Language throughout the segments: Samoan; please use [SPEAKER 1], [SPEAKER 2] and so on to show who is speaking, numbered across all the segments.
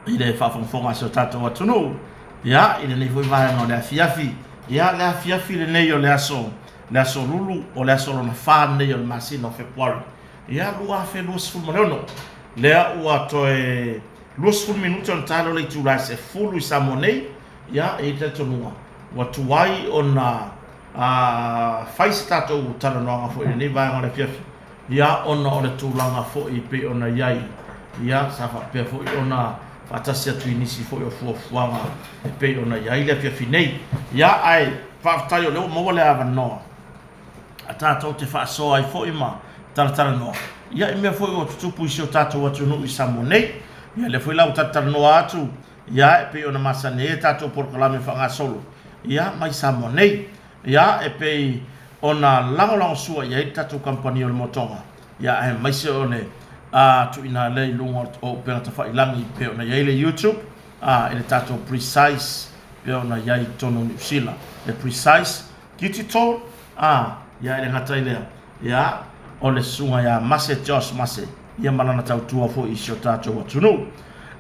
[SPEAKER 1] I le faafogafoga a si o tatou atunuu, ia, i lenei foi vaega o le afiafi, ia, le afiafi lenei o le aso, le aso Lulu, o le aso lona fa lenei o le masina o Fepuari, ia, 2026. Lea ua toe 20 minute ona ta lea o le itula e 10 i Samoa nei, ia, e i ai le talitonuga, ua tuai ona fai se tatou talanoaga foi i lenei vaega o le afiafi, Ia, ona o le tulaga foi e pei ona i ai, ia, sa faapea foi ona faatasi atu i nisi foi o fuafuaga e pei ona i ai le afiafi nei. Ia, ae faafetai o lea ua maua le avanoa a tatou te faasoa ai foi ma talatalanoa, ia, i mea foi ua tutupu i si o tatou atunuu i Samoa nei. Ia, lea foi la ua talatalanoa atu, ia, e pei ona masani ai a tatou polokalame faagasolo, ia, mai Samoa nei. Ia, e pei ona lagolagosua i ai le tatou kamupani o le Motoga, ia, aemaise o le tuuina lea i luga o upega tafailagi e pei ona i ai le YouTube, i le tatou Precise e pei ona i ai i totonu o Niu Sila. Le Precise Digital, ia, e le gata i lea, ia, o le susuga ia Mase Josh Mase, ia ma lana tautua foi i si o tatou atunuu.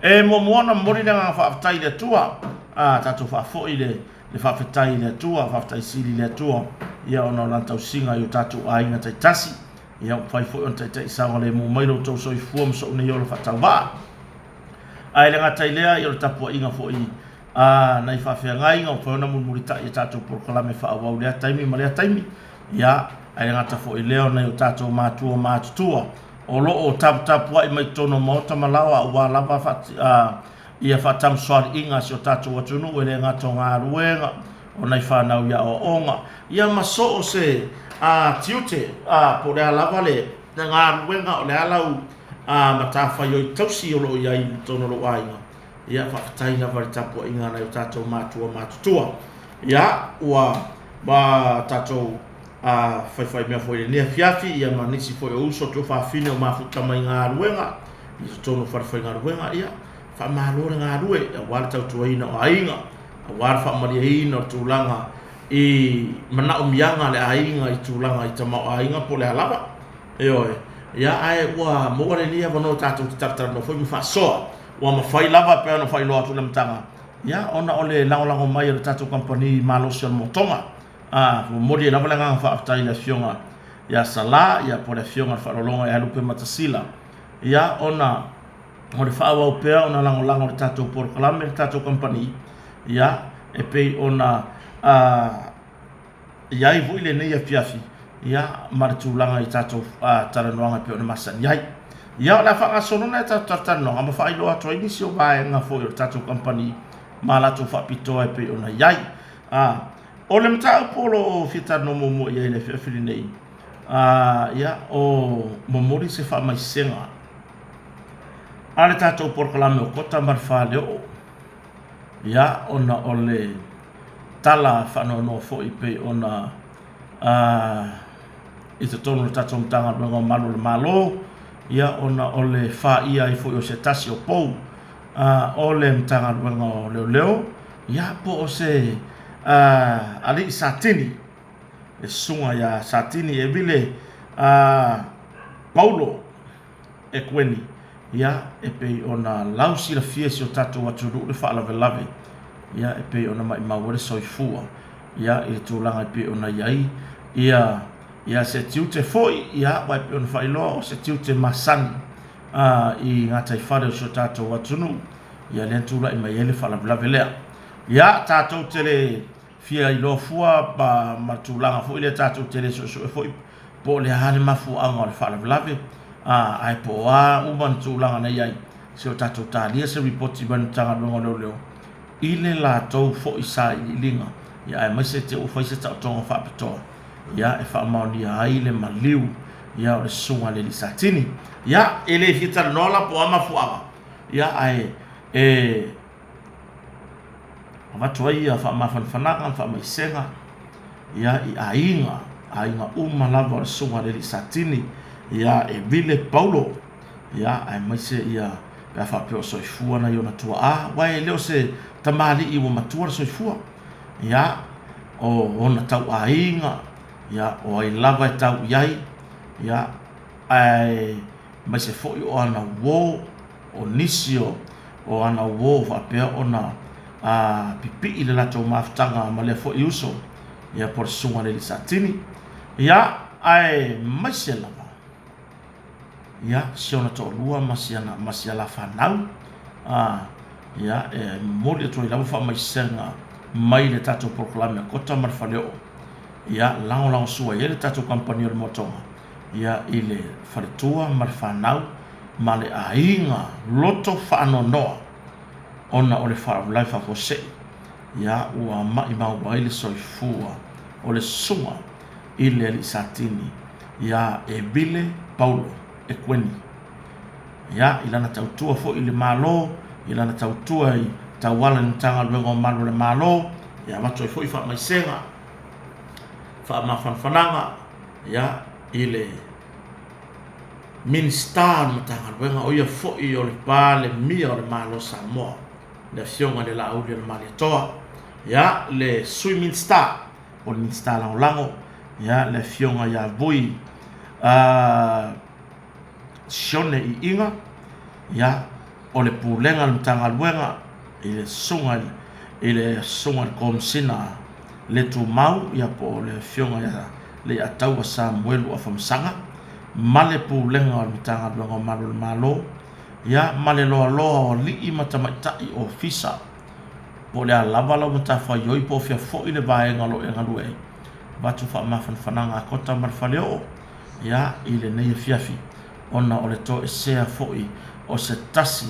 [SPEAKER 1] E muamua ona momoli le agaga faafetai i le Atua, tatou faafoi le Le faafetai i le Atua, faafetai sili i le Atua, ia ona o Lana tausiga i o tatou aiga taitasi, ia ua mafai foi ona taitai saogalemu mai lo outou soifua ma sou nei ola faatauvaa. Ae le gata i lea, ia o le tapuaiga foi a nai faafeagaiga ua mafai ona mulimulitai i a tatou polokalame faaauau i lea taimi ma lea taimi, ia, ae le gata foi i lea o nai o tatou matua matutua o lo o taputapuai mai totonu o maota ma laoa aua lava ia faatamasoaliiga a si o tatou atunuu e le gata o galuega, o nai fanau i aoaoga, ia ma so o se tiute, po o le a lava le galuega, o le a lau matafaioi tausi o lo o i ai i totonu o lou aiga, ia faafetai lava i le tapuaiga a nai o tatou matua matutua. Ia, ua tatou faifaimea foi i lenei afiafi, ia ma nisi foi o uso tuafafine o mafuta mai galuega i totonu o falefaigaluega, ia, Faamalo le galue aua le tautuaina o aiga, aua le faamalieina o le tulaga i manaomiaga a le aiga i tulaga i tamaoaiga po o le a lava. Ioe. Ia, ae ua maua lenei avanoa tatou te talatalanoa foi ma faasoa. Ua mafai lava pei ona faailoa atu i le amataga, ia, ona o le lagolago mai a le tatou kamupani malosi o le Motoga. A, momoli ai lava le agaga faafetai i le Afioga ia Sala, ia po o le Afioga i le Faaaloaloga ia Lupematasila, ia, ona o le faaauau pea ona lagolago i le tatou polokalame le tatou kamupani, ia, e pei ona i ai foi lenei afiafi, ia, ma le tulaga i tatou talanoaga e pei ona masani ai. Ia, o le a faagasolo nai a tatou talatalanoaga ma faailoa atu ai nisi o vaega foi o le tatou kamupani ma latou faapitoa e pei ona i ai. O le mataupu o lo o fia talanoa muamua i ai i le afiafi lenei, ia, o momoli se faamaisega A le tatou polokalame o Kota ma le Faleoo, ia, ona o le tala faanoanoa foi pei ona i totonu o le tatou Matagaluega o Malu o le Malo, ia, ona o le faia ai foi o se tasi o pou o le Matagaluega o Leoleo, ia, po o se alii Satini, le susuga ia Satini Evile Paulo. e Kueni, ia, e pei ona lausilafia e si o tatou atunuu le faalavelave, ia, e pei ona maimau ai le soifua, ia, i le tulaga e pei ona i ai, ia, ia se tiute foi, ia, aua e pei ona faailoa o se tiute masani, a, i gataifale o si o tatou atunuu, ia, lea na tulai mai ai le faalavelave lea. Ia, tatou te le fia iloa fua ma, ma le tulaga foi lea tatou te le suesue foi po o le a le mafuaaga o le faalavelave, a, ae po o a uma ni tulaga na i ai, se o tatou talia se lipoti mai le Matagaluega o Leoleo i le latou foi sailiiliga, ia aemaise te ua fai se taotoga faapitoa, ia e faamaonia ai le maliu, ia o le susuga i le alii Satini. Ia, e le fia talanoa la po o a mafuaaga, ia ae e avatu ai ia faamafanafanaga ma faamaisega ia i aiga, aiga uma lava o le susuga i le alii Satini ia Evile Paulo, ia aemaise ia pe a faapea o soifua nai ona tuaa, aua e le o se tamalii ua matua le soifua, ia o ona tauaiga, ia o ai lava e tau i ai, ia aemaise foi o ana uo, o nisi o o ana uō faapea ona a pipii le latou mafutaga ma lea foi uso, ia po o le susuga i le Alii Satini. Ia, aemaise lava, ia, si ona toalua ma si ana, ma si ala fanau, a, ia, e momoli atu ai lava faamaisega mai le tatou polokalame a Kota ma le Faleoo, ia, lagolagosua i ai le tatou kamupani o le Moatoga, ia, i le faletua ma le fanau ma le aiga loto faanoanoa ona o le faalavelave faafuasei, ia, ua maimau ai le soifua o le susuga i le Alii Satini ia Ebile Paulo Ekueni. Ia, i lana tautua foi i le Malo, i lana tautua i tauala i le Matagaluega o Malu o le Malo, ia avatu ai foi faamaisega, faamafanafanaga, ia, i le Minisita o le Matagaluega, o ia foi o le Palemia o le Malo o Samoa, le Afioga i le Laaulialemalietoa, ia, le Sui Minisita, o le Minisita Lagolago, ia, le Afioga ia Vui Sione Iiga, ia, o le Pulega a le Matagaluega i le Susuga i le Susuga i le Komesina le Tumau, ia, po o le Afioga ia Leiataua Samuelu Afamasaga, ma le Pulega o le Matagaluega o Malu o le Malo, ia, ma le loaloa o alii ma tamaitai ofisa. Po o le a lava lau matafaioi po o fea foi le vaega o lo o e galue ai, avatu faamafanafanaga a Kota ma le Faleoo, ia, i lenei afiafi, ona o le toesea foi o se tasi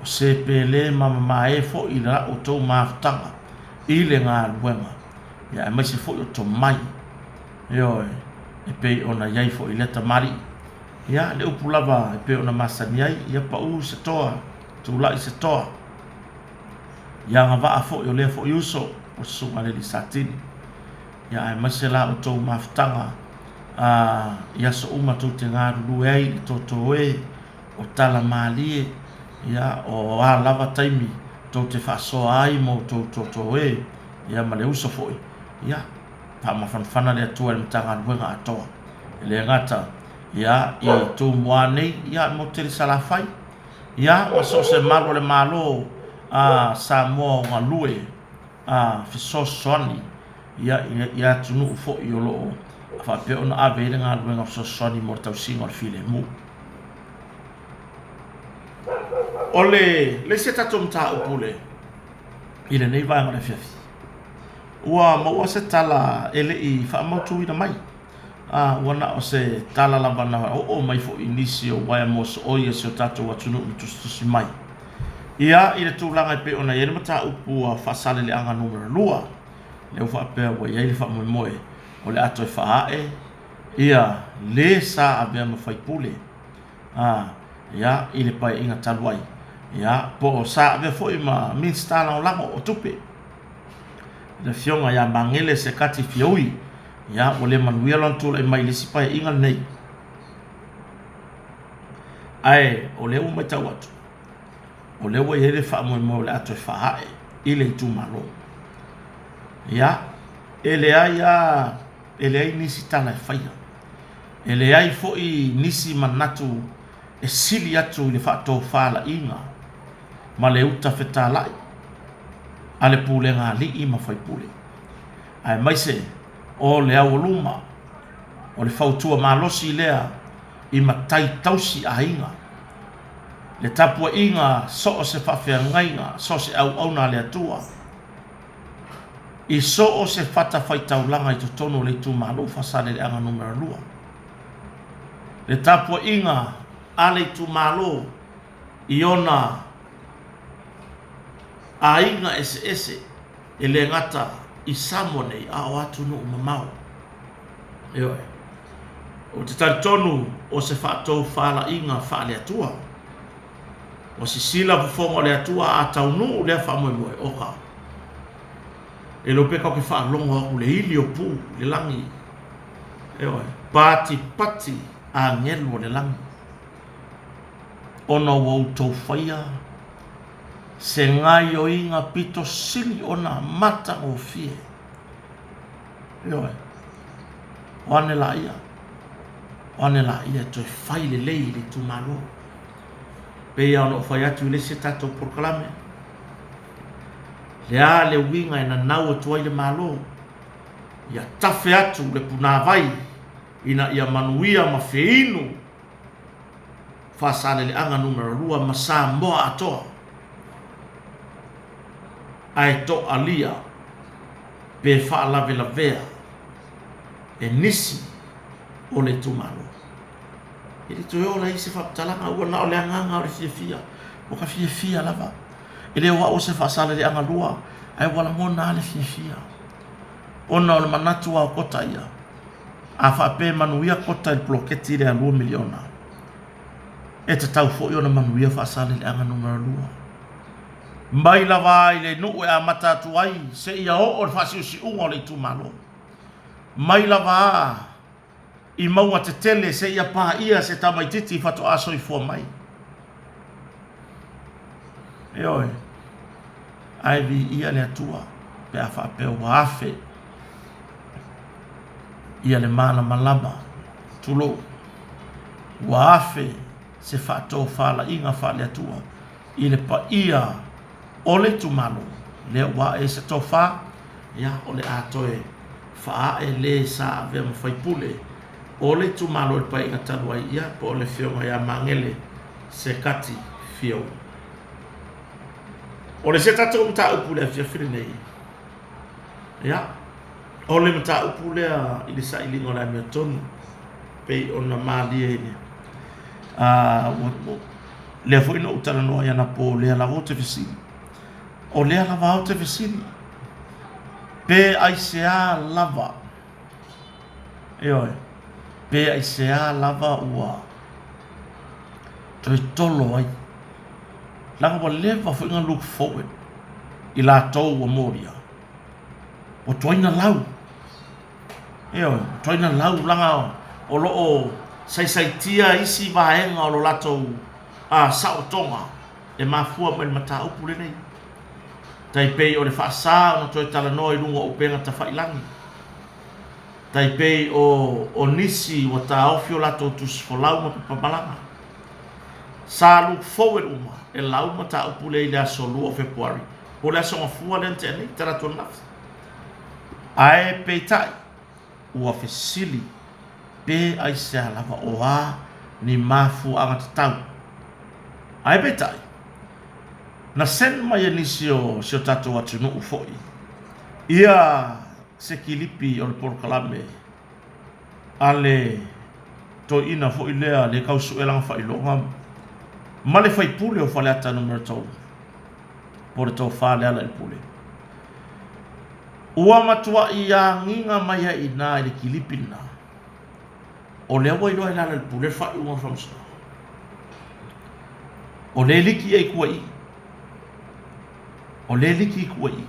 [SPEAKER 1] o se pele ma mamae foi i la outou mafutaga i le galuega, ia, aemaise foi o tomai, ioe, e pei ona i ai foi i lea tamalii. Ia, le upu lava e pei ona masani ai, ia pau se toa, tulai se toa. Ia agavaa foi o lea foi uso o le Susuga i le Alii Satini. Ia aemaise la outou mafutaga a i aso uma tou te galulue ai i le totoe o tala malie, ia o a lava taimi tou te faasoa ai ma outou totoe, ia ma le uso foi, ia faamafanafana le Atua i le Matagaluega atoa. E le gata ia i Tumua nei, ia mo tele Salafai. Ia, ma so o se malu o le Malo a Samoa o galue a fesoasoani ia i atunuu foi o lo o faapea ona ave ai le galuega fesoasoani mo le tausiga o le filemu. O le le isi a tatou mataupu le i lenei vaega o le afiafi, ua maua se tala e le i faamautuina mai. A ua na o se tala lava na oo mai foi i nisi o uaea mosooi a si o tatou atunuu na tusitusi mai. Ia, i le tulaga e pei ona i ai le mataupu a Faasaleleaga Numera 2, lea ua faapea ua i ai le faamoemoe o le a toe faaae ia le sa avea ma faipule, a, ia, i le Paeaiga talu ai, ia, po o sa avea foi ma Minisita Lagolago o Tupe, le Afioga ia Magele Sekati Fiaui, Ia, ua le manuia lona tulai mai i le isi paeaiga lenei. Ae o lea ua matau atu, o lea ua i ai le faamoemoe o le a toe faaae i le itumalo. Ia, e leai lava, e leai nisi tala e faia. E leai foi nisi manatu e sili atu i le faatofalaiga ma le uta fetalai a le pulega alii ma faipule. aemaise o le aualuma o le fautua malosi lea i matai tausi aiga, le tapuaiga so o se faafeagaiga, so o se auauna a le Atua, i so o se fatafaitaulaga i totonu o le itumalo o Faasaleleaga Nu.2. Le tapuaiga a le itumalo i ona aiga eseese e le gata i Samoa nei, a o atunuu mamao. Ioe. Ou te talitonu o se faatofalaiga faale-Atua. Ua sisila fofoga o le Atua a taunuu lea faamoemoe, oka. E le o pe tatou te faalogo atu le ili o pu i le lagi. Ioe. Patipati agelu o le lagi. Ona ua outou faia se gaioiga pito sili ona matagofie. Ioe. O ane laia, o ane laia e toe fai lelei i le itumalo. Pei lava ona ou fai atu i le isi a tatou polokalame, le a le uiga e nanau atu ai le Malo, ia tafe atu le punavai ina ia manuia ma feinu Faasaleleaga Nu.2 ma Samoa atoa, ae toalia pe faalavelavea e nisi o le itumalo. E le toe oo la i ai se faamatalaga, ua na o le agaga o le fiafia, ua ka fiafia lava. E le o au o se Faasaleleaga 2, ae ua lagona lava le fiafia, ona o le manatu lava o kota ia, a faapea e manuia kota i le poloketi lea $2 miliona, e tatau foi ona manuia Faasaleleaga Nu.2. Mai lava i le nuu e amata atu ai seia oo i le faasiusiuga o le itumalo, mai lava i mauga tetele seia paia se tamaitiiti faatoa soifua mai. Ioe, ae viia le Atua pe a faapea ua afe ia le malamalama, tulou, ua afe se faatofalaiga faale-Atua i le paia o le itumalo, lea ua ae ai se tofa, ia, o le a toe faaae le sa avea ma faipule o le itumalo i le Paeaiga talu ai, ia, po o le Afioga ia Magele Sekati Fiou. O le se tatou mataupu i le afiafi lenei, ia, o le mataupu lea i le sailiga o le amiotonu, pei ona malie i le lea foi na ou talanoa ai anapo, o lea lava ou te fesili, o lea lava ou te fesili, pe aisea lava, ioe, pe aisea lava ua toe tolo ai, leaga ua leva foi ona look forward i latou ua molia, ua tuai ona lau. Ioe, ua tuai ona lau leaga o lo o saisaitia isi vaega o lo latou saotoga e mafua mai i le mataupu lenei. Tai pei o le faasa ona toe talanoa i luga o upega tafailagi, tai pei o nisi ua taofi o latou tusi folau ma pepa malaga. Sa look forward uma e lau le mataupu lea i le aso 2 o Fepuari, po o le aso Gafua lea na tea nei, talaatu ananafi. Ae peitai, ua fesili pe aisea lava o a ni mafuaaga tatau. Ae peitai, na send mai e nisi o si o tatou atunuu foi ia se kilipi o le polokalame a le toeaina foi lea le tau sue lana faailoga ma le faipule o Faleata Nu.3 po o le Tofa Lealailepule. Ua matuai agiga mai ai i ina i le kilipi lena, o lea ua iloa e Lealailepule le faaiuga o le faamasinoga. O lea e liki ai i tua i i. O lea e liki i tua i i.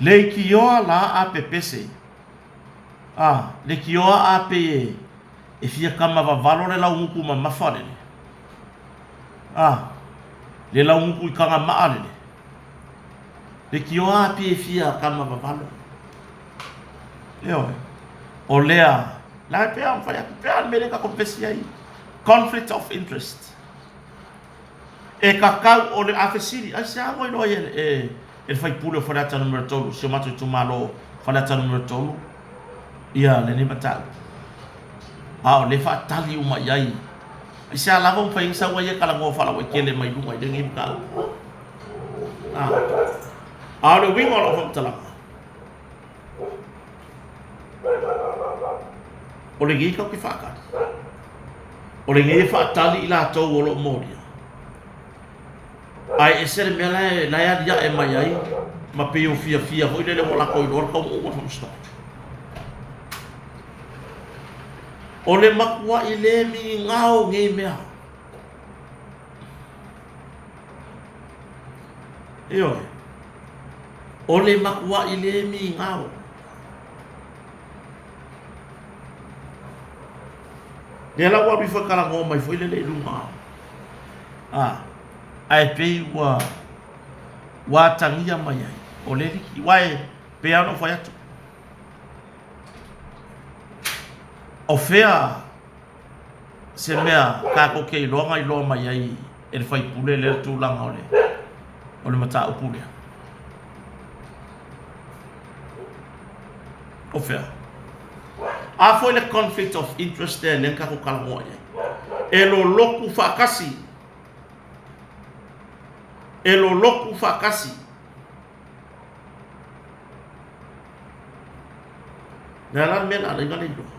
[SPEAKER 1] Leitioa la a pepese, a, leitioa a pei e fia kama vavalo le laugutu mamafa lele, a, le laugutu i kaga maa lele, leitioa a pei e fia kama vavalo. Ioe, o lea, la e pei ona fai atu, pei lava o le mea lea tatou pepesi ai, conflict of interest. E tatau o le a fesili, aisea ua iloa ai e le faipule o Faleata Nu.3, si o matou itumalo Faleata Nu.3, ia lenei mataupu. A o lea e faatali uma i ai. Aisea lava ua mafai ai sau ai e talanoa faalauaitele mai luga i lenei mataupu. A, a o le uiga o lau faamatalaga, o lenei tatou te faatali. O lenei e faatali i latou o lo o molia. Ae ese le mea la e, la e aliae mai ai ma pei o fiafia foi lele ua latou iloa le taunuuga o le faamasinoga. O le matuai le migao nei mea. Ioe. O le matuai le migao. Lea la ua alu ifo e talanoa mai foi lele i luga. A, ae pei ua ua atagia mai ai o le liki. Aua e pei lava ona ou fai atu, o fea se mea tatou te iloa na iloa mai ai e le faipule lea le tulaga o le o le mataupu lea? O fea? A foi le conflict of interest lea lea na tatou talanoa i ai. E lolotu faatasi. E lolotu faatasi. Le a la le mea la alai na le iloa?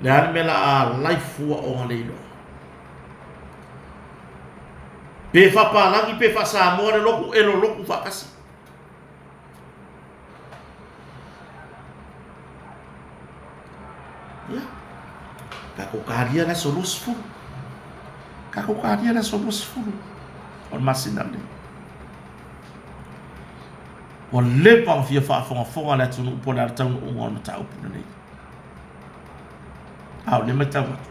[SPEAKER 1] Le a le mea la alai fua o na le iloa? Pe faapalagi pe faasamoa le lotu, e lolotu faatasi. Ia, tatou talia le aso 20. Tatou talia le aso 20 o le masina lenei. Ua leva ona fia faafogafoga le atunuu po o le a le taunuuga o le mataupu lenei. A o lea e matau atu.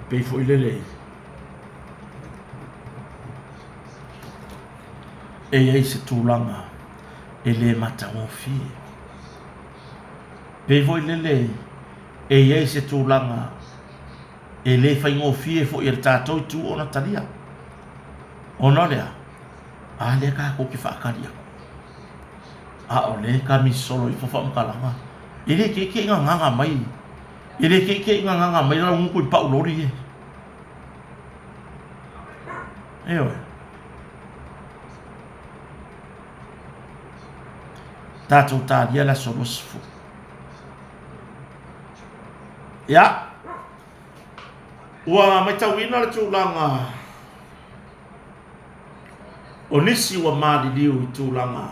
[SPEAKER 1] Pei foi lele e i ai se tulaga e le matagofie. Pei foi lele e i ai se tulaga e le faigofie foi e le tatou itu ona talia. Ona o le a? A lea tatou te faatali atu, a o lea e kamisolo ifo faamatalaga, e le te i te i gagaga mai, e le te i te i gagaga mai lau gutu i pau loli e. Ioe. Tatou talia le aso 20. Ia, ua matauina le tulaga o nisi ua maliliu i tulaga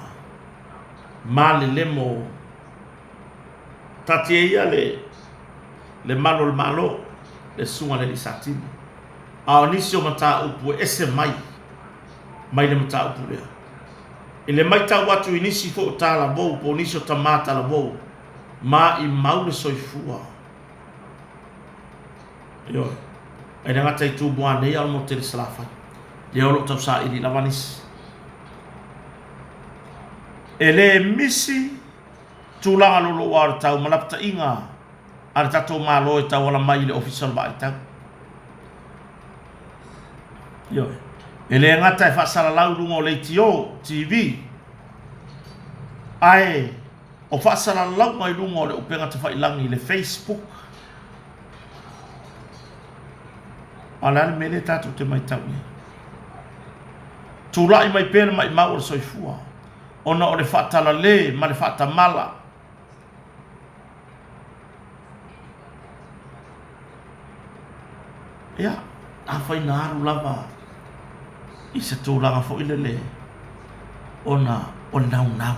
[SPEAKER 1] malelemo. Taatia ia le le malu o le Malo, le Susuga i le Alii Satini, a o nisi o mataupu e ese mai mai le mataupu lea. I le matau atu i nisi foi o talavou po o nisi o tama talavou, maimau le soifua. Ioe. E le gata i Tumua nei a o le motu tele i Salafai. Lea o lo o tausaili lava nisi. E le misi tulaga loloa o le tau ma lapataiga a le tatou Malo e tauala mai i le Ofisa o le Vaai Tau. Ioe. E le gata e faasalalau i luga o leitio, TV, ae o faasalalauga i luga o le upega tafailagi i le Facebook. A o le a le mea lea tatou te matau i ai? Tulai mai pea le maimau o le soifua ona o le faatalale ma le faatamala. Ia, afai na alu lava i se tulaga foi lele ona o le naunau.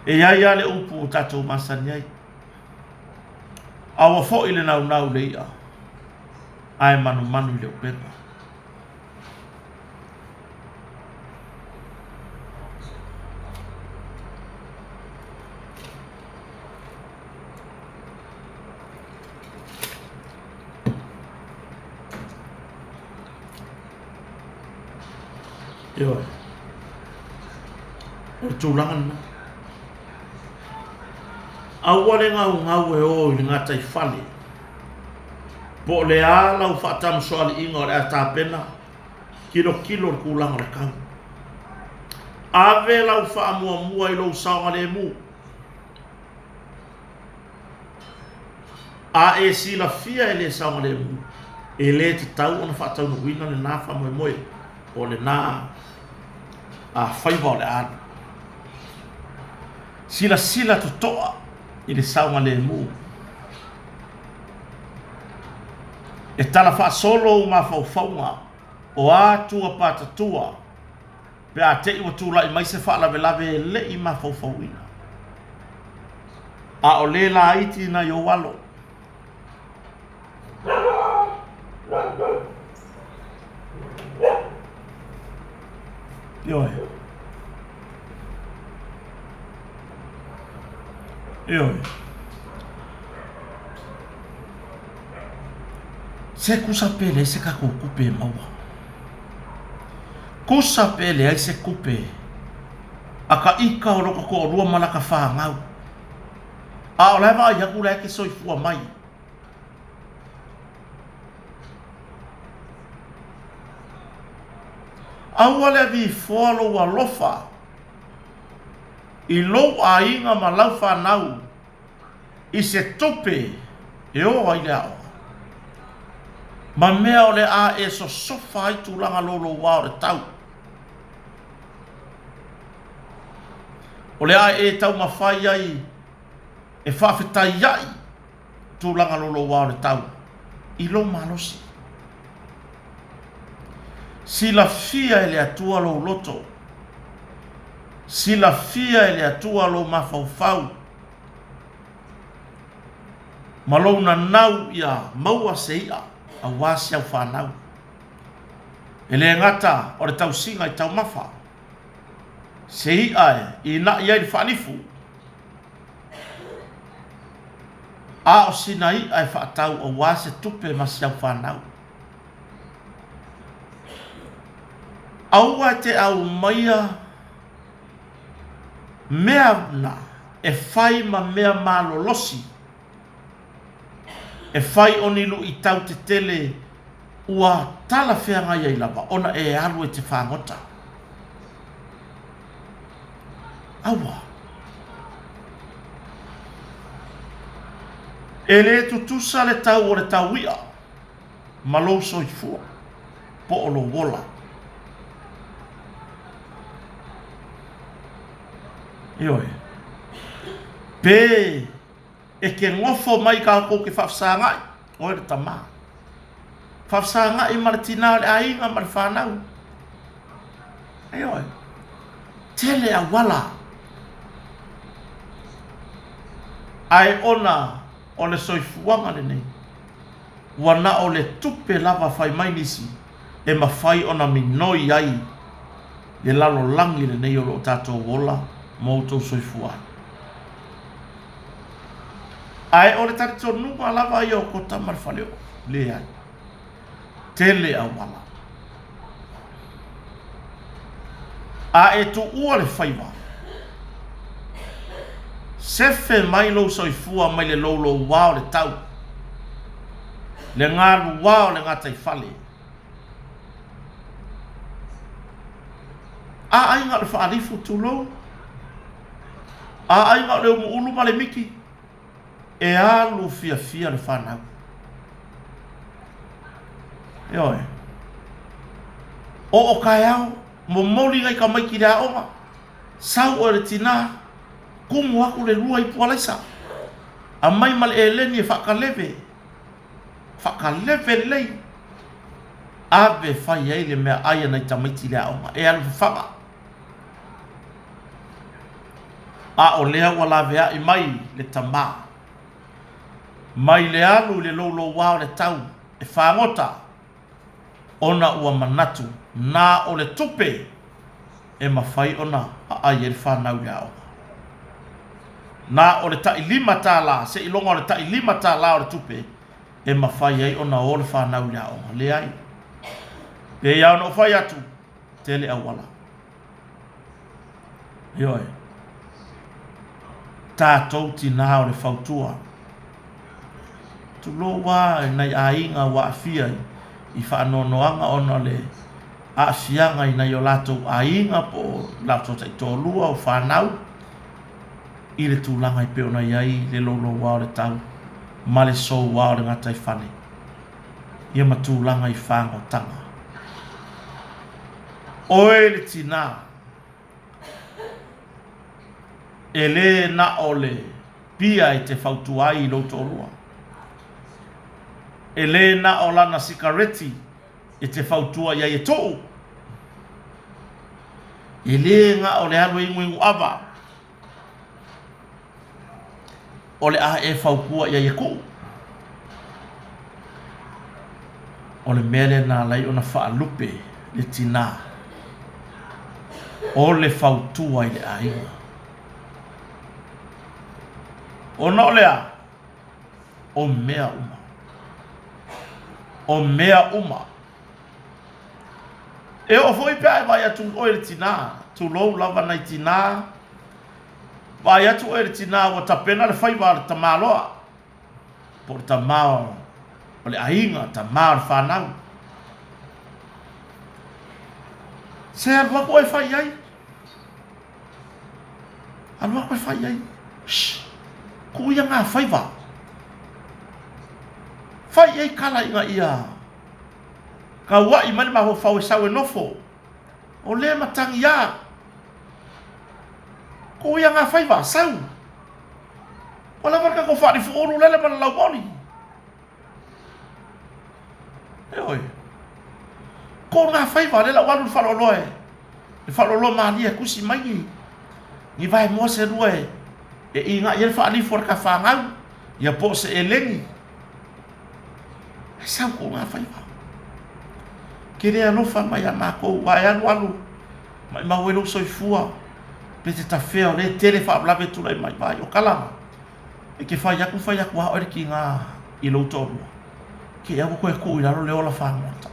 [SPEAKER 1] E i ai lava le upu ua tatou masani ai, a ua foi le naunau i le i'a, ae manumanu i le upega. Ioe. O le tulaga lena. Aua le gaugau e o i le gataifale Po o le a lau faatamasoaliiga o le a tapena, tilotilo le tulaga o le tau. Ave lau faamuamua i lou saogalemu. A e silafia e le saogalemu, e le tatau ona faataunuuina lena faamoemoe po o lena faiva o le a alu. Silasila totoa i le saogalemu. E tala faasolo ou mafaufauga o a tua patatua pe a te i ua tulai mai se faalavelave e le i mafaufauina, a o le laiti nai ou alo. Ioe. Ioe. Se kusa pe leai se tatou tupe e maua. Kusa pe leai se tupe. A ka ika o lota toalua ma lata fanau. A o la e vaai atu la e te soifua mai. Aua le avifoa lou alofa i lou aiga ma lau fanau i se tupe e o ai le aoga, ma mea o le a e sosofa ai tulaga louloua o le tau. O le a e taumafai ai e faafetaiai tulaga louloua o le tau i lou malosi. Silafia e le Atua lou loto, silafia e le Atua lou mafaufau ma lou nanau ia maua se i'a aua si au fanau. E le gata o le tausiga i taumafa, se i'a e ina'i ai le faalifu, A o sina i'a e faatau aua se tupe ma si au fanau. Aua e te aumaia mea na e fai ma mea malolosi, e fai o ni luitau tetele ua talafeagai ai lava ona e alu e te fagota. Aua. E le tutusa le tau o le taui'a ma lou soifua po o lou ola. Ioe. Pe e te nofo mai tatou te faafesaga'i, oe le tama. Faafesaga'i ma le tinā o le aiga ma le fanau. Ioe. Tele auala. Ae ona o le soifuaga lenei, ua na o le tupe lava fai mai nisi e mafai ona minoi ai le lalolagi lenei o lo o tatou ola ma outou soifua ai. Ae o le talitonuga lava ia o Kota ma le Faleoo, leai. Tele auala. A e tuua le faiva, sefe mai lou soifua mai le louloua o le tau, le galua o le gataifale. A aiga o le faalifu, tulou. A aiga o le umuulu ma le miki, e alu fiafia le fanau. Ioe. Oo taeao, momoli nai tamaiti i le aoga, sau oe le tinā, tumu atu le lua ipu alaisa, aumai ma le eleni e faakaleve, faakaleve lelei, ave fai ai le meaai a nai tamaiti i le aoga, e alu fafaga. A o lea ua laveai mai le tama, mai le alu i le louloua o le tau e fagota, ona ua manatu na o le tupe e mafai ona aai ai le fanau i le aoga. Na o le tai $5, seiloga o le tai $5 o le tupe e mafai ai ona o le fanau i le aoga. Leai. Pei lava ona ou fai atu, tele auala. Ioe. Tatou tinā o le fautua. Tulou lava i nai aiga ua aafia i faanoanoaga ona o le aafiaga i nai o latou aiga po o latou taitoalua o fanau i le tulaga e pei ona i ai le louloua o le tau ma le soua o le gataifale ia ma tulaga i fagotaga. Oe le tinā, e lē na o le pia e te fautua ai i lou toalua. E lē na o lana sikareti e te fautua i ai e tuu. E lē na o le alu e inuinu ava. O le a e fautua i ai e kuʻu. O le mea lea na ala ai ona faalupe le tinā, o le fautua i le aiga. Ona o le a? O mea uma. O mea uma. E oo foi pe a e vaai atu oe le tinā. Tulou lava nai tinā. Vaai atu oe i le tinā ua tapena le faiva a le tamaloa, po o le tama o le aiga, tama o le fanau. Se alu atu oe e fai i ai. Alu atu e fai i ai. Shh! Tuu ia ngā faiva. Fai i ai kala ina ia gaua'i mai le mafaufau e sau e nofo. O lea matagiā. Tuu ia ngā faiva, sau. Ua lava le tatou faalifuulu lele ma le laumoli. Ioe. Ko ngā faiva, lea la ua alu le faaloloa e, le faaloloa malie e tusi mai ni, ni vaemoa se lua e, e iga'i ai le faalifu a le tafanau, ia po o se eleni. E sau ko ngā faiva. Ke le alofa mai iā matou, a e alu alu, maimau ai lou soifua, pe te tafea o lea e tele faalavelave e tulai mai, vaai, o kalaga, E te fai atu fai atu a oe le tiga i lou toalua, te i a ua toe tuu i lalo le ola fagota,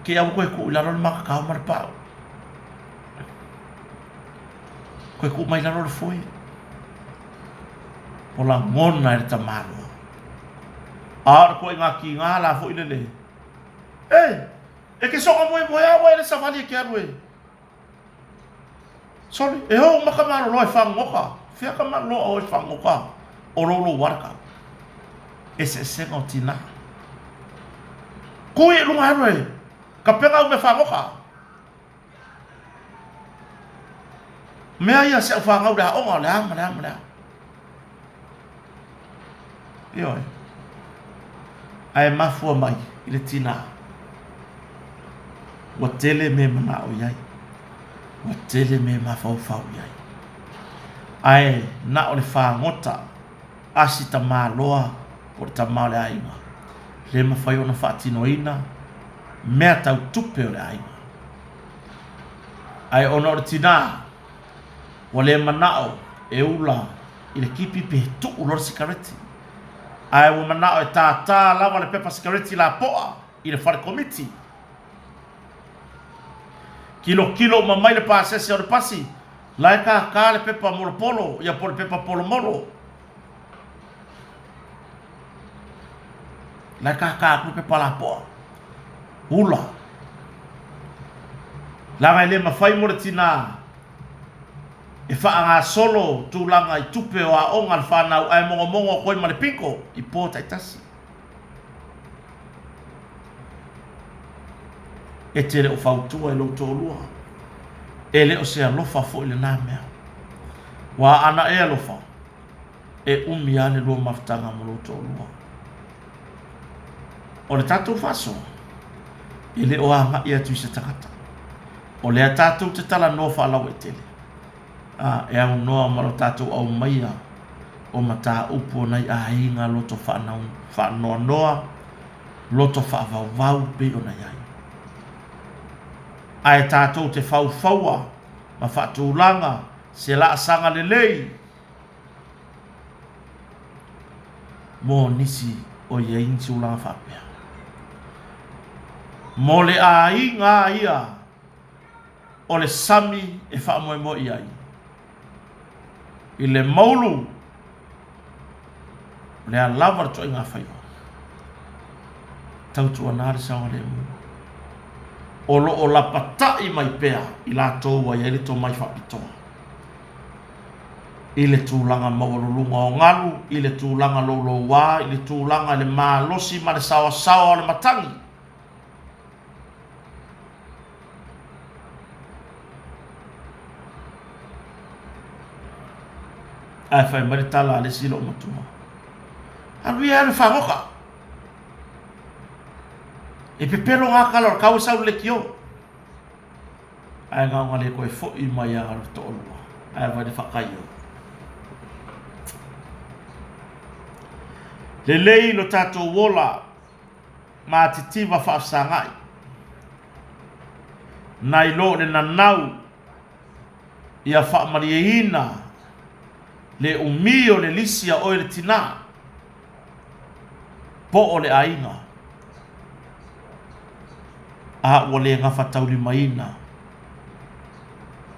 [SPEAKER 1] te i a ua toe tuu i lalo le matatao ma le paau, toe tuu mai lalo le foe. O lagona e le tamaloa. A o le ituaiga tiga la foi lele, e, e te soona moemoe a oe e le savali e te alu e. Sole, e oo uma ka maloloa e fagogota. Fea ka maloloa o e fagogota o lou lou ala kau. Eseesega o tinā. Kui e lunga alu e ka pega au mea fagota. Mea ia se au whangau le aonga o le a ma le a ma le a. Ioe. Ae mafua mai i le tinā. Ua tele mea e manao i ai. Ua tele mea e mafaufau i ai. Ae na o le fagota asi tamaloa po o le tama o le aiga, le mafai ona faatinoina mea tau tupe o le aiga. Ae ona o le tinā, Ua le manao e ula i le kipi pe tuu loa le sikareti. Ae ua manao e tātā lava le pepa sikareti lapoa i le fale komiti. Kilokilo uma mai le pasese o le pasi, la e tātā le pepa molopolo, ia po o le pepa polomolo. La e tātā atu le pepa lapoa. Ula. Leaga e le mafai mo le tinā e faagasolo tulaga i tupe o aoga a le fanau ae mogomogo atu ai ma le piko i po taitasi. E te le o fautua i lou toalua, e le o se alofa foi lena mea. Ua ana e alofa, e umi lava le lua mafutaga ma lou toalua. O le tatou faasoa, e le o agai atu i se tagata. O lea tatou te talanoa faalauaitele, a, e aunoa ma lo tatou aumaia o mataupu o nai aiga loto faanoanoa, loto faavauvau pei ona i ai. Ae tatou te faufaua ma faatulaga se laasaga lelei mo nisi o i ai ni tulaga faapea. Mo le aiga ia o le sami e faamoemoe i ai, i le maulu, o le a lava le ituaiga faiva, tautuana le saogalemu. O lo o lapatai mai pea i latou ua i ai le tomai faapitoa. I le tulaga maualuluga o galu, i le tulaga louloua, i le tulaga i le malosi ma le saoasaoa o le matagi. Ae fai mai le tala a le isi loomatua, Alu ia e alu e fagota. E pepelo ngā kala o le kau e sau i le lekiō. Ae na ona le toe foi mai lava o le toalua, ae vaai le faakaio. Lelei lo tatou ola matitiva faafesagai, nai lo le nanau ia faamalieina le umi o le lisi a oe le tinā po o le aiga. A ua le gafataulimaina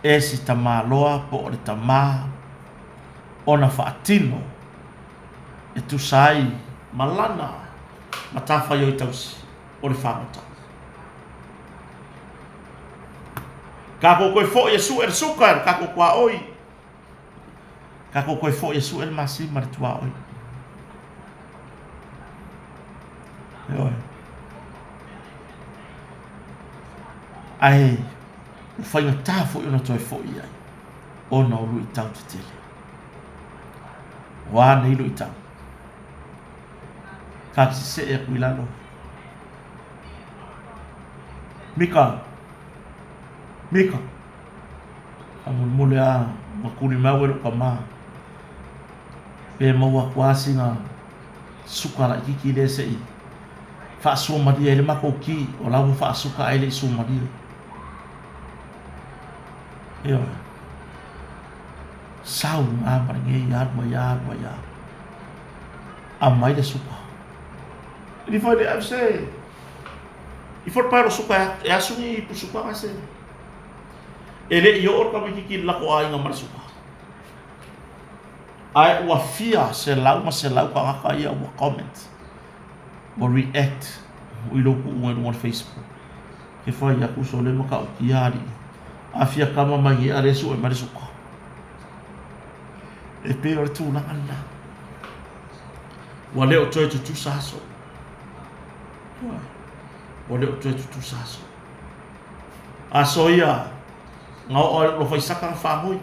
[SPEAKER 1] E si tamaloa po o le tamā ona faatino e tusa ai ma lana matafaioi tausi o le fagota. Tatou toe foi e sue le suka e le tatou tuaoi. Tatou toe foi e sue le masima i le tuaoi. Ioe. Ae ua faigata foi ona toe foi i ai ona o luitau tetele. O a nei luitau? Ta te sesee atu i lalo. Mika, Mika, faamolemole a ua tuli mai au e lou tama pe maua atu lava sina suka laitiiti lea se i faasuamalie ai le matou ki, o la ua faasuka ae le i suamalie. Ioe. Sau luga ma lenei, alu ai lava, alu ai lava. Aumai le suka. E foi le se i foi paelo suka e asu ni pusuka se. E le i oo le tamaititi i le latou aiga ma le suka. Ae ua fia selau ma selau tagata ia ua comment, ua react i lou tuuga i luga o le Facebook. Ke fai atu sole matautia alii. A fia kama mai nei a lea e sue mai le suka. E pei o le tulaga lena. Ua le o toe tutusa aso. Ua le o toe tutusa aso. Aso ia na oo ai lou faisaka na faanoi.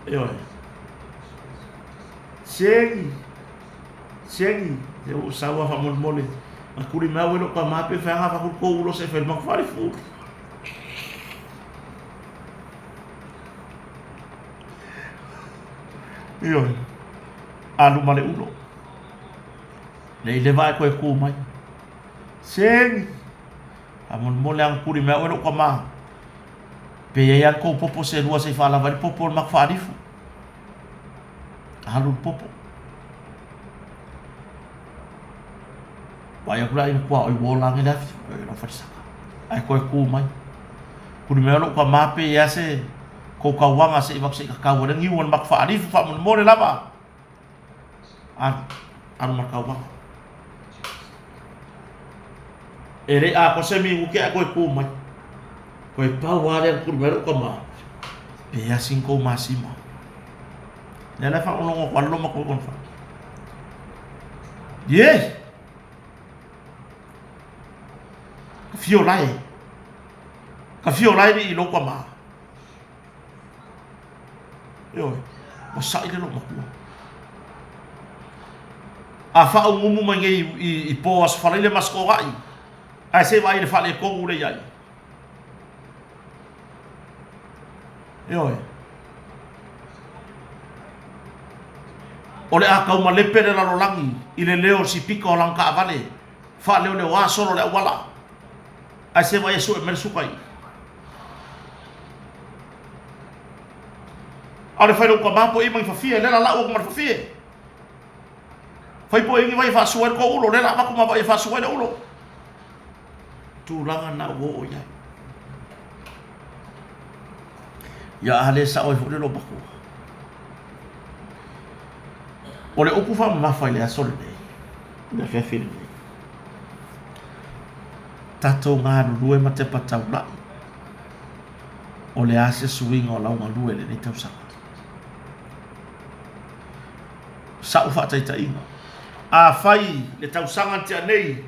[SPEAKER 1] Ioe. Segi, segi, se ua ou sau lava faamolemole, na tuli mai au e lou tama pe fai aga avatu le tou ulo se i fai le matou fale. Ioe. Alu ma le ulo. Le i leva ae toe tu mai. Segi, faamolemole lava na tuli mai au e lou tama. Pe i ai lava le tou popo se lua se i faalava ai le popo o le matou faalifu. Alu le popo. Vaai atu le aiga tuaoi ua ola ane le afi, e lau falesaka. Ae toe tu mai. Tuli mai lou tama pe i ai se kou tauaga se i avatu se i tatau ai le niu o le matou faalifu faamolemole lava. Alu, alu ma le tauaga. E le i atoa se minute ae toe tu mai. Toe pau lava lea na tuli mai lou tama, pe i ai sina tou masima. Lea la e faalogologo atu lava le loma tou i kona fale. Ie! Ka fio lae. Ka fio lae ni i lou tama. Ioe, ua saʻi le loomatua. A faaumuumu mai nei i po Aso Faraile ma Aso Toonai, ae se i vaai i le faaletonu lea i ai. Ioe. O le a taumalepe le lalolagi i le leo o le sipika o lana taavale, faaleoleoa solo le auala, ae se vaai e sue mai le suka i. A o le fai lou tama po i ma ni fafie, lea la lau atu ma le fafie. Fai po i ni vai e faasua ai le tou ulo, lea la avatu ma vai e faasua ai le ulo. Tulaga na ua oo i ai. Ia a le sao ai foi le loomatua. O le upu faamamafa i le aso lenei, i le afiafi lenei, tatou galulue ma tepa taulai, o le a se suiga o lau galue i lenei tausaga? Sa'u faataitaiga, afai le tausaga na tea nei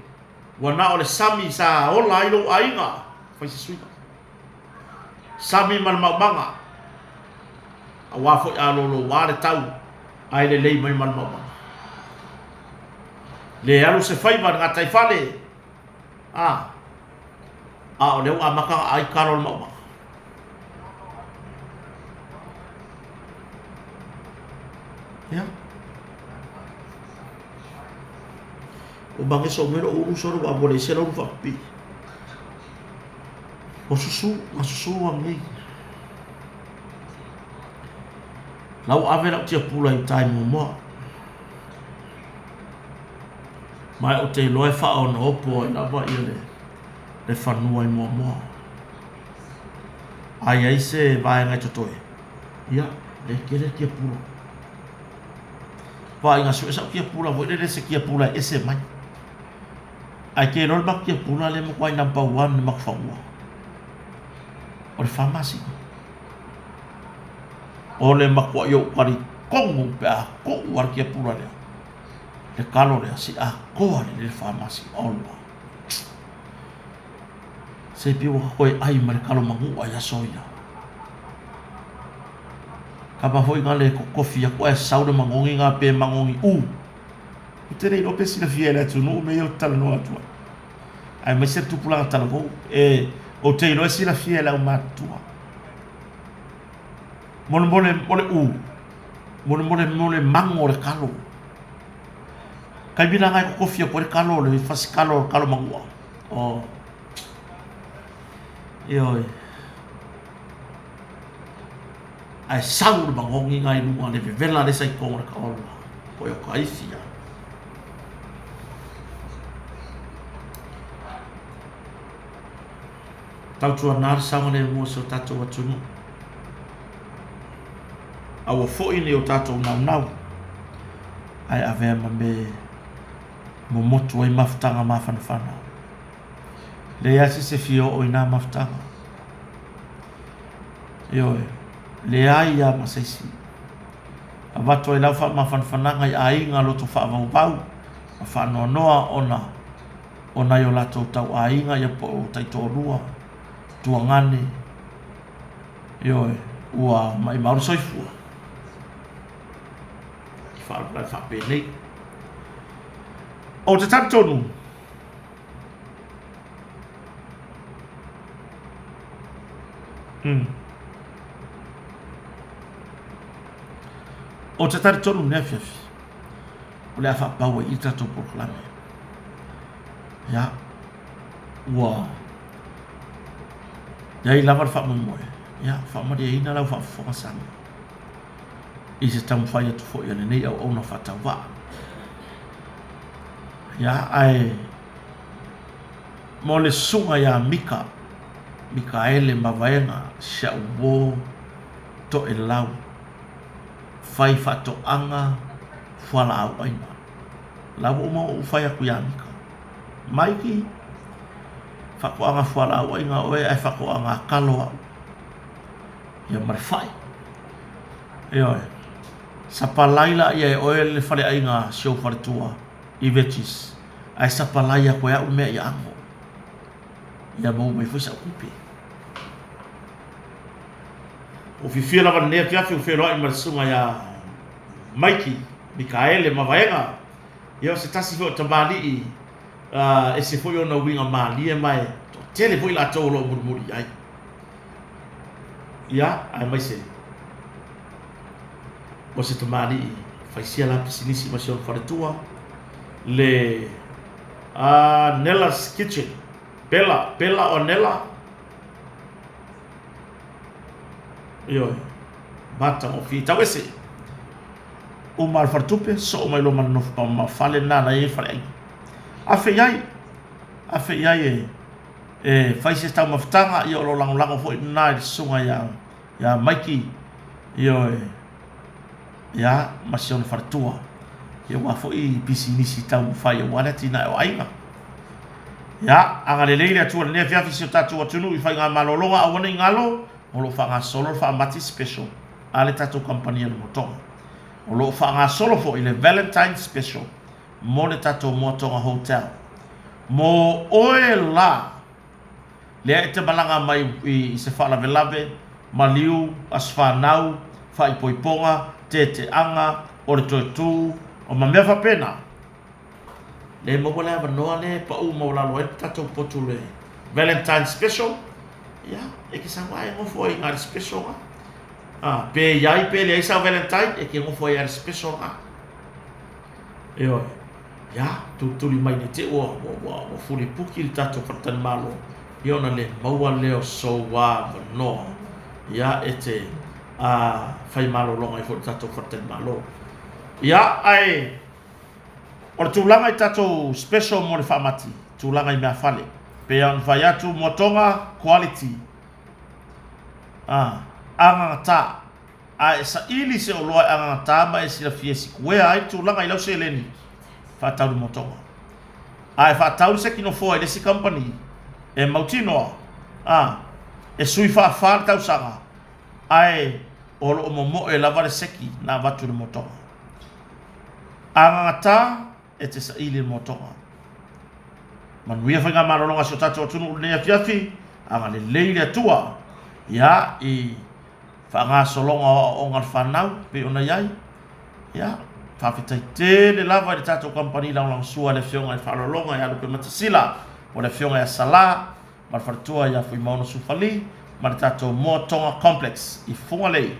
[SPEAKER 1] ua na o le sami sa ola ai lou aiga, fai se suiga. Sami ma le maumaga, aua foi a lolouā le tau ae lelei mai ma le maumaga. Le alu se faiva i le gataifale, a, a o lea ua amata ona ai talo o le maumaga. Ia. Ua mageso mai lou ulu solo ua ua leai se laulu faapipii. Ua susu, ua susu anei. La ua ave lau tiapula i uta i Moamoa. Ma ou te iloa e faaonaopo ai lava ia le, le fanua i Moamoa. A i ai se vaega e totoe, ia, le tele le tiapula. Vaaiga sue sau tiapula foi lele se tiapula e ese mai. Ae te iloa le matou tiapula lea e matuai number one i le matou fanua. O le fa masina. O le matuai ou talitonu pe a tuu lava le tiapula lea, le talo lea, se i atoa lelei le fa masina. Ola. Se pei ua toe ai ma le talo manua i aso ia. Kapa foi na le totofi atu ae sau le manogi na pe manogi u. Ou te le iloa pe silafia e le atunuu mea ia ou te talanoa atu ai. Aemaise le tupulaga talavou. E, ou te iloa e silafia e le aumatutua. Molemole o le u. Molemole mo le mago o le kalo. Taimi la na e totofi atu ai le kalo, le fasi kalo o le kalo manua. Oh. Ioe. Ae sau le magogi na i luga le vevela le sa i totonu o le kaola. Koe o ka ifi a. Tautuana le saogalemu o si o tatou atunuu. Aua foi ne i o tatou naunau, ae avea ma me momotu ai mafutaga mafanafana. Leai lava se isi e fia oo i na mafutaga. Ioe, leai lava ma se isi. Avatu ai lau faamafanafanaga i aiga loto faavauvau ma faanoanoa ona o nai o latou tauaiga ia po o taitoalua, tuagane, ioe, ua maimau le soifua. I faalavelave faapenei. Ou te talitonu, mm. Ou te talitonu i lenei afiafi, o le a faapau ai i le tatou polokalame. Ia, ua i ai lava le faamoemoe, ia, faamalieina lau faafofoga Samoa i se taumafai atu foi a lenei auauna faatauvaa. Ia, ae mo le susuga ia Mika, Mikaele Mavaega, si au uo Toelau, fai faatoaga fualaau aina. La ua uma ou fai atu ia Mika, Mikey, faatoaga fualaau aina oe ae faatoaga talo au. Ia ma le fai. Ioe. Sapalai laia e oe le faleaiga a si ou faletua i veggies, ae sapalai atu e au mea i ago. Ia maua mai foi sau tupe. Ua fiafia lava i lenei afiafi ua feiloai ma le susuga ia Maiki Mikaele Mavaega. Ia o se tasi foi o tamalii uh, ese foi ona uiga malie ma e toatele foi latou o lo o mulimuli i ai. Ia, aemaise o se tamalii fai sia la pisinisi ma si ona faletua le uh, Nella's Kitchen. Bella, Bella o Nella Ioe, matagofie tau ese. Uma le faletupe, soo mai loa ma le nofo ma fale lena na i ai le faleaiga. Afe i ai, afe i ai e, e fai se taumafataga, ia o lo o lagolago foi lena i le susuga ia, ia Maiki, ioe, ia, ma si ona faletua. Ia aua foi pisinisi taumafai aua le atinae o aiga. Ia, agalelei le Atua i lenei afiafi i si o tatou atunuu i faigamalologa aua ne i galo, o lo o faagasolo le faamati special a le tatou kamupani a le Motoga. O lo o faagasolo foi le Valentine special mo le tatou Moatoga Hotel. Mo oe la lea e te malaga mai i se faalavelave, maliu, aso fanau, faaipoipoga, teteaga, o le toe tu, ma mea faapena, Lea e maua le avanoa lea e pau maualalo ai le tatou potu le Valentine special. Ia, e te sau lava e nofo ai i le special lena. Ah, pe i ai pe leai sau Valentine, e te nofo ai i le special lena. Ioe. Ia, tulituli mai ne i te i ua, ua, ua, ua fulipuki le tatou faletalimalo, ia ona le maua lea o sou avanoa. Ia, e te ah, fai malologa ai foi i le tatou faletalimalo. Ia, ae O le tulaga i tatou special mo le faamati, tulaga i meafale. Pei ona fai atu, Moatoga, quality. A, agagata. A e saili se oloa e agagata ma e silafia e sikuea ai le tulaga i lau seleni, faatau le motoga. A e faatau le seki nofoa i le isi kamupani, e mautinoa, a, e sui faafa le tausaga, ae o lo o momoe lava le seki na avatu i le motoga. Agagata e te saili i le motoga. Manuia faigamalologa a si o tatou atunuu i lenei afiafi, agalelei le Atua, ia, i faagasologa o aoaoga a le fanau pei ona i ai. Ia, faafetai tele lava i le tatou kamupani lagolagosua i le Afioga i le Faaaloaloga ia Lupematasila, po o le Afioga ia Sala ma le faletua ia Fuimaono Sufali ma le tatou Moa Tonga Complex i Fugalei.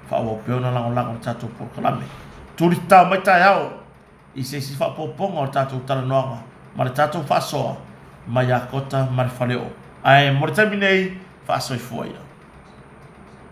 [SPEAKER 1] Faaauau pea ona lagolago i le tatou polokalame. Tuli tatao mai taeao i se isi faaopoopoga o le tatou talanoaga ma le tatou faasoa mai Akota ma le Faleoo. Ae mo le taimi nei, faasoifua ia.